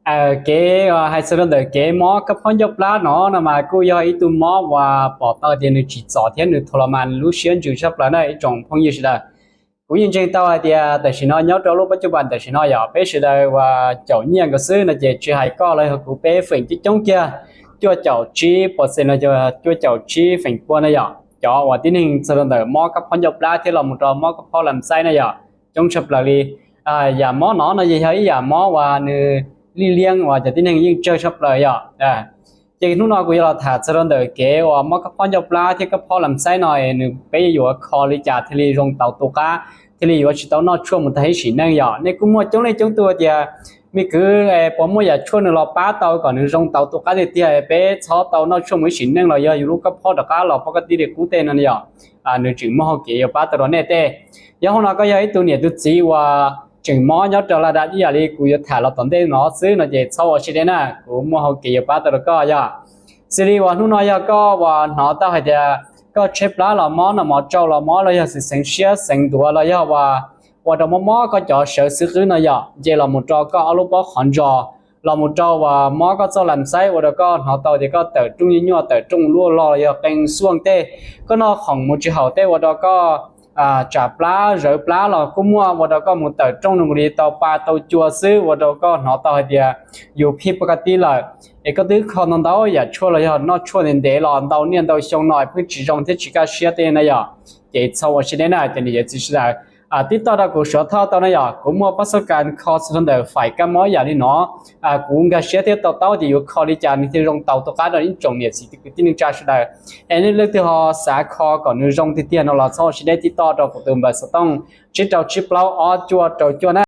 Kev hais txog rau ntawm kev mob kab phob ncauj plab no no mas kuj yog ib tug mob uas pom tau tias nws tsim txom thiab nws thaum los mas lub siab ntsws tshaj plaws na ib tsoom phooj ywg sawv daws. Kuv yeej ntseeg tau hais tias tam sim no nyob rau lub pab cuj pas tam sim no yog peb sawv daws uas caum nyiaj nkaus xwb no ces tsis hais koj los yog kuv peb feem coob coob kiag cuaj caum tsib pos xes los yog cuaj caum tsib feem pua no yog cov uas tib neeg txog rau ntawm mob kab phob ncauj plab thiab los mus rau mob kab phob lam xaib na yog coob tshaj plaws li. Yam mob no no ces yog ib yam mob uas nws lij liab uas cov tib neeg yeej tsawg tshaj plaws yog. Ces hnub no kuv yuav los tham txog rau ntawm kev uas mob kab phob ncauj plab thiab kab phob lam xaib no nws peb yuav kho li cas thiaj li zoo tau tus qab, thiaj li yuav tsis tau noj tshuaj mus tag ib sim neej yog. Nej kuj muaj coob leej coob tug tias, me kwv, puas muaj yam tshuaj nws los pab tau kom nws zoo tau tus qab tiag tiag peb txhob tau noj tshuaj mus ib sim neej los yog yus lub kab phob rov qab los pab koj tib li qub tej no yog. Nws tseem muaj hau kev yuav pab tau rau nej tej. Yog hauv no koj yog ib tug niam tug txiv uas tseem mob nyob rau laj dab ib yam li kuv yuav tham los tom ntej no xwb no ces txhob ua siab deb na, kuv muaj hau kev yuav pab tau rau koj yog. Xws li uas hnub no yog koj uas hnov tau hais tias koj tsheb plab los mob, noj mov tsau los mob, los yog xeev xeev siab xeev ntuav los yog uas ua rau mob mob koj cov sawv xwb qwb no yog, nce los mus rau koj ob lub pob qhov ntsos, los mus rau uas mob koj txoj lam xaib ua rau koj hnov tau tias koj tawm rooj nyuaj nyuaj, tawm rooj luaj loj los yog qee xuaj tej, koj noj khoom mus tsis haum tej ua rau koj tsam plab zawv plab los kuj muaj, ua rau koj mus tawm rooj no mus li tau pa tau cua xwb ua rau koj hnov tau hais tias yus phij pab koj tib lawm. Es koj twb kho ntau ntau yam tshuaj los yog noj tshuaj ntev ntev los ntau niaj ntau xyoo no pheej tsis zoo thiab tsis kaj siab tej na yog, ces txhob ua siab deb na cov niam cov txiv sawv daws. Tib toj rau kuv suav thoj tau na yog, kuv muaj pab xab kas kho txog rau ntawm faim kab mob yam li no. Kuv nkag siab thiab to taub tias yuav kho li cas nws thiaj zoo tau tus qab rau ib tsoom niam txiv kwv tij neej tsa sawv daws. Es nej leej twg ho xav kho kom nws zoo tiag tiag no los txhob ua siab deb, tib toj rau kuv tus npawb xov tooj tsib rau tsib plaub ob cuaj rau cuaj na.